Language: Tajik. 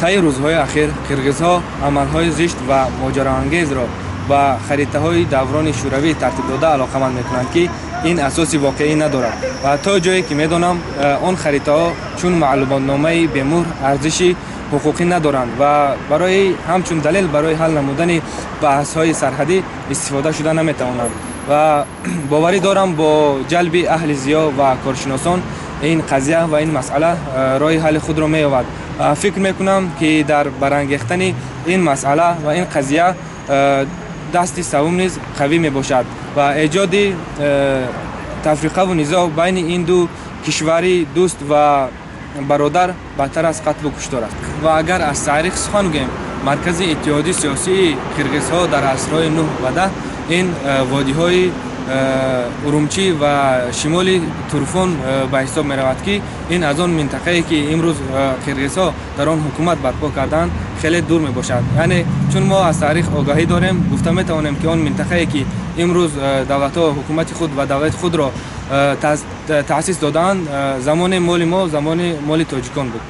Таи рӯзҳои ахир қирғизҳо амалҳои зишт ва моҷароангезро ба харитаҳои даврони шӯравӣ тартиб дода алоқаманд мекунанд, ки ин асоси воқеӣ надорад. Ва то ҷое ки медонам, он харитаҳо чун маълумотномаи бемуҳр арзиши ҳуқуқӣ надоранд ва барои ҳамчун далел барои ҳал намудани баҳсҳои сарҳадӣ истифода шуда наметавонанд. Ва боварӣ дорам, бо ҷалби аҳли зиё ва коршиносон ин қазия ва ин масъала роҳи ҳалли худро меёбад. Фикр мекунам, ки дар барангехтани ин масъала ва ин қазия дасти савум низ қавӣ мебошад ва эҷоди тафриқаву низоъ байни ин ду кишвари дӯст ва бародар бадтар аз қатлу куштор аст. Ва агар аз таърих сухан гӯем, маркази иттиҳоди сиёсии қирғизҳо дар асрҳои 9 ва 10 ин водиҳои Урумчӣ ва шимоли Турфон ба ҳисоб меравад, ки ин аз он минтақае, ки имрӯз қирғизҳо дар он ҳукумат барпо карданд, хеле дур мебошад. Яъне чун мо аз таърих огаҳӣ дорем, гуфта метавонем, ки он минтақае, ки имрӯз давлатҳо ҳукумати худ ва давлати худро таъсис додаанд, замоне моли мо, замони моли тоҷикон буд.